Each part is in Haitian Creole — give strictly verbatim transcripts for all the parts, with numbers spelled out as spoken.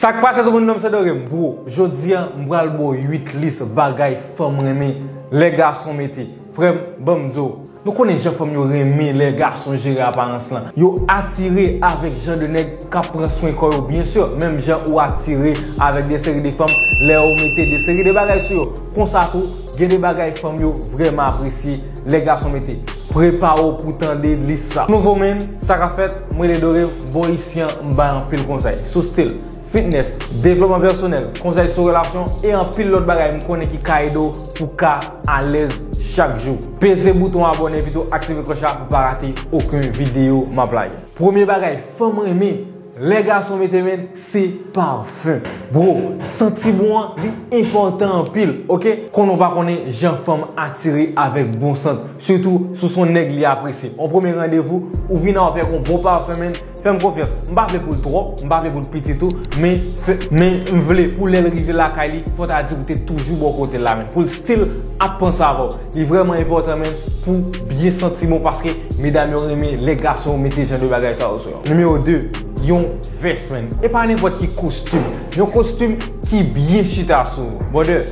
Sa k pase tout moun, non m se Dorem. Bro, jodi a m pral ba w uit lis bagay fanm renmen lè gason mete. Frè m, ban m di w, nou konnen jan fanm yo renmen lè gason jere aparans lan. Yo atire avèk jan de nèg k ap pran swen kò yo, byen si, menm jan ou atire avèk de seri de fanm lè yo mete de seri de bagay sou yo. Konsa tou, gen de bagay fanm yo vrèman apresye lè gason mete. Prepare w pou tande lis sa. Nouvo menn, sa k ap fèt, m rele Dorem, bò isi an m bay anpil konsèy sou stil, fitness, devlopman pèsonèl, konsèy sou relasyon e anpil lòt bagay m konnen ki ka ede w pou w ka alèz chak jou. Peze bouton abòne epi tou aktive klòch la pou w pa rate okenn videyo m ap lage. Premye bagay fanm renmen lè gason mete, menn, se pafen. Bro, santi bon an, li enpòtan anpil, oke? Konnen w pa konnen jan fanm atire avèk bon sant, sitou si w se yon nèg li apresye. On premye randevou, ou vin avèk yon bon pafen, menn, fè m konfyans. M pa vle pou l twòp, m pa vle pou l piti tou, men, fè- men m vle pou lè l rive lakay li, fò ta di ou te toujou bò kote l la, menn. Pou l still ap panse avè w. Li vrèman enpòtan, menn, pou w byen santi bon, paske medam yo renmen lè gason yo mete jan de bagay sa yo sou yo. Nimewo de, yon vès, menn. E pa nenpòt ki kostim. Yon kostim ki byen chita sou ou. Brother,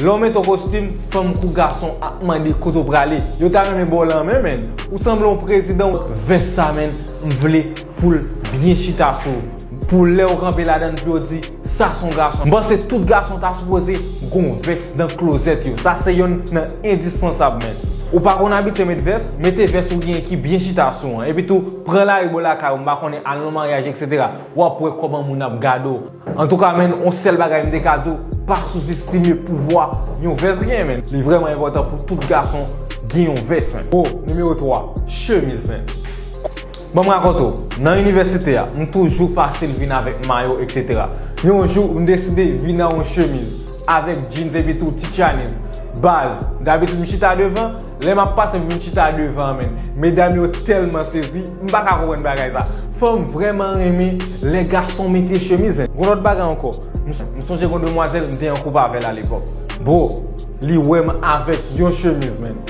lè w mete yon kostim, fanm kou gason ap mande kote w prale. Yo ta renmen ba w lanmen, menn. Ou sanble yon prezidan. Vès sa, menn, m vle pou l byen chita sou ou. Pou lè w kanpe ladan l, pou yo di, sa se yon gason. M panse tout gason ta sipoze gon vès nan klozèt yo. Sa se yonn nan endispansab, menn. Ou pa konn abitye met vès, mete vès ou genyen ki byen chita sou an. Epi tou, pran lari bò lakay ou, m pa konnen, al nan maryaj, etsetera. W ap wè kòman moun ap gade w. Antouka, menn, yon sèl bagay m te ka di w, pa souzestime pouvwa yon vès genyen, menn. Li vrèman enpòtan pou tout gason gen yon vès, menn. Bon, nimewo twa, chemiz, menn. Ban m rakonte w, nan inivèsite a, m toujou fasil vin avèk mayo, etsetera. Yon jou, m deside vin ak yon chemiz, avèk jeans epi tou ti tchanniz. Baz, dabitid m chita devan, lè m ap pase m vin chita devan an, menn. Medam yo tèlman sezi, m pa ka konprann bagay sa. Fanm vrèman renmen lè gason mete chemiz, menn. Gon lòt bagay ankò, m, m sonje gon demwazèl m te an koup avè l alepòk. Bro, li wè m avèk yon chemiz, menn.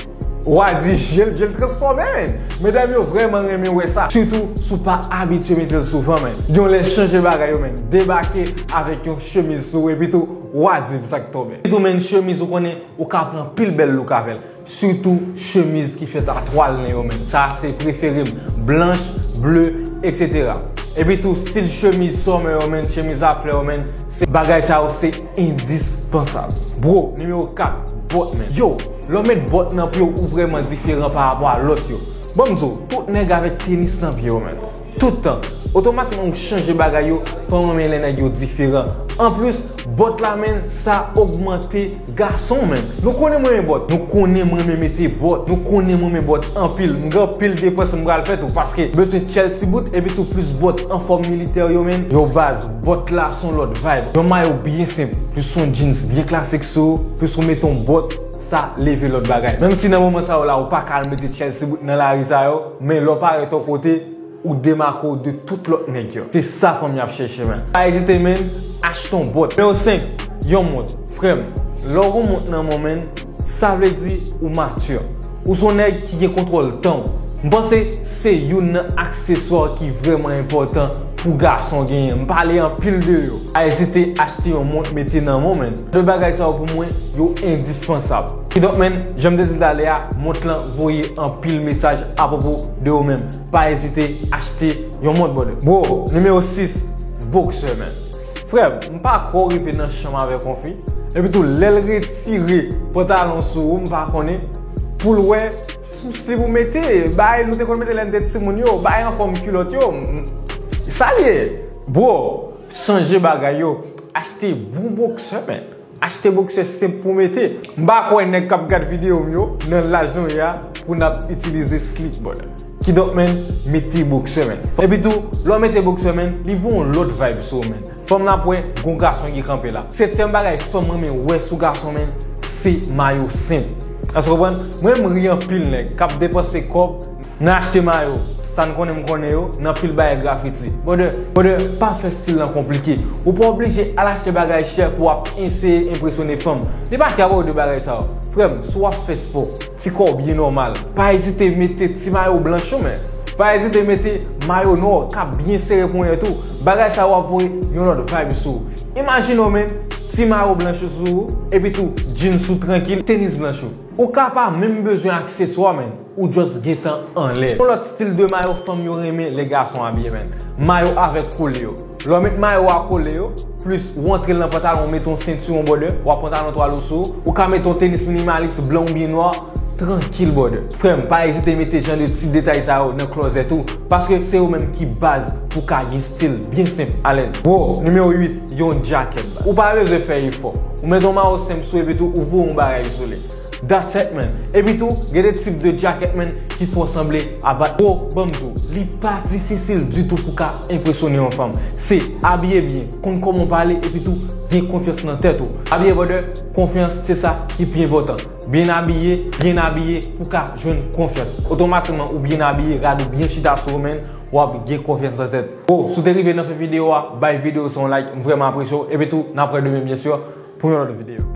W a di je l, je l transfòme, menn. Medam yo vrèman renmen wè sa. Sitou si w pa abitye mete l souvan, menn. Yon lè chanje bagay yo, menn. Debake avèk yon chemiz sou ou, epi tou, w a di m sa k tonbe. Epi tou, menn, chemiz ou konnen, ou ka pran pil bèl look avè l. Sitou chemiz ki fèt a twal nan yo, menn. Sa se prefere m. Blanch, ble, etsetera. Epi tou, stil chemiz summer yo, menn, chemiz a flè yo, menn, se bagay sa yo se endispansab. Bro, nimewo kat, bòt, menn. Yo, lè w met bòt nan pye w, ou vrèman diferan pa rapò a lòt yo. Ban m di w, tout nèg avèk tenis nan pye yo, menn. Tout tan. Otomatikman, ou chanje bagay yo, fanm renmen lè nèg yo diferan. Anplis, bòt la, menn, sa ogmante gason, menn. Nou konnen m renmen bòt. Nou konnen m renmen mete bòt. Nou konnen m renmen bòt anpil. M gen anpil depans m pral fè tou, paske m bezwen Chelsea boot, epi tou plis bòt anfòm militè yo, menn. Yo baz, bòt la se yon lòt vibe. Yon mayo byen senp, plis yon jeans byen klasik sou ou, plis ou mete yon bòt, sa leve lòt bagay. Menm si nan moman sa yo la, ou pa ka al mete Chelsea boot nan lari sa yo, men lè w parèt yon kote, ou demake w de tout lòt nèg yo. Se sa fanm yo ap chèche, menn. Pa ezite, menn, achte yon bòt. Nimewo senk, yon mont. Frè m, lè w gon mont nan men w, menn, sa vle di ou mature. Ou se yon nèg ki gen kontwòl tan w. M panse se youn nan akseswa ki vrèman enpòtan pou gason genyen. M pale anpil de yo. Pa ezite achte yon mont mete nan men w, menn. De bagay sa yo pou mwen, yo endispansab. Kidonk, menn, jan m te di l talè a, mont lan voye anpil mesaj apwopo de ou menm. Pa ezite achte yon mont, brother. Bro, nimewo sis, boksè, menn. Frè m, m pa kwè w rive nan chanm avèk yon fi. Epi tou, lè l retire pantalon sou ou, m pa konnen, pou l wè sou slip ou mete, bay nou te konn mete lè n te timoun yo, bay anfòm kilòt yo, m, sa l ye? Bro, chanje bagay yo, achte bon boksè, menn. Achte boksè senp pou mete. M pa kwè nèg k ap gad videyo m yo, nan laj nou ye a, pou n ap itilize slip, brother. Kidonk, menn, mete boksè, menn. Epi tou, lè w mete boksè, menn, li voye yon lòt vibe sou ou, menn. Fanm nan ap wè gon gason ki kanpe la. Setyèm bagay fanm renmen wè sou gason, menn, se mayo senp. Èske w konprann? Mwen, m ri anpil nèg k ap depanse kòb nan achte mayo, sa n konnen m konnen yo, nan pil bagay grafiti. Brother, brother, pa fè stil lan konplike. Ou pa oblije al achte bagay chè pou w ap eseye enpresyone fanm. Debake avè w de bagay sa yo. Frè m, si w ap fè spò, ti kò w byen nòmal. Pa ezite mete ti mayo blanch ou, menn. Pa ezite mete mayo nwa k ap byen sere ponyèt ou. Bagay sa yo ap voye yon lòt vibe sou ou. Imajine w, menn, ti mayo blanch ou sou ou, epi tou jeans ou trankil, tenis blanch ou. Ou ka pa menm bezwen akseswa, menn. Ou just gentan anlè. Yon lòt stil de mayo fanm yo renmen lè gason abiye, menn. Mayo avèk kole yo. Lè w met mayo a kole yo, plis ou antre l nan pantalon, ou met yon sentiwon, brother, w ap pantalon twal ou sou, ou ka met yon tenis minimalis blan oubyen nwa, trankil, brother. Frè m, pa ezite mete jan de ti detay sa yo nan klozèt ou, paske se yo menm ki baz pou ka gen stil byen senp, alèz. Bro, nimewo uit, yon djakèt. Ou pa bezwen fè efò. Ou met yon mayo senp sou epi tou ou voye yon bagay sou li. That's it, man. Epi tou, gen de tip de djakèt, man, ki fè w sanble a bat. Bro, ban m di w, li pa difisil ditou pou ka enpresyone yon fanm. Se abiye byen, konn kòman w pale, epi tou, gen konfyans nan tèt ou. Abiye, brother, konfyans, se sa ki pi enpòtan. Byen abiye, byen abiye, pou ka jwenn konfyans. Otomatikman, ou byen abiye, rad ou byen chita sou ou, man, w ap gen konfyans nan tèt. Bro, si w te rive nan fen videyo a, bay videyo sa yon like, m vrèman apresye w. Epi tou, n ap wè demen, byen si, pou yon lòt videyo.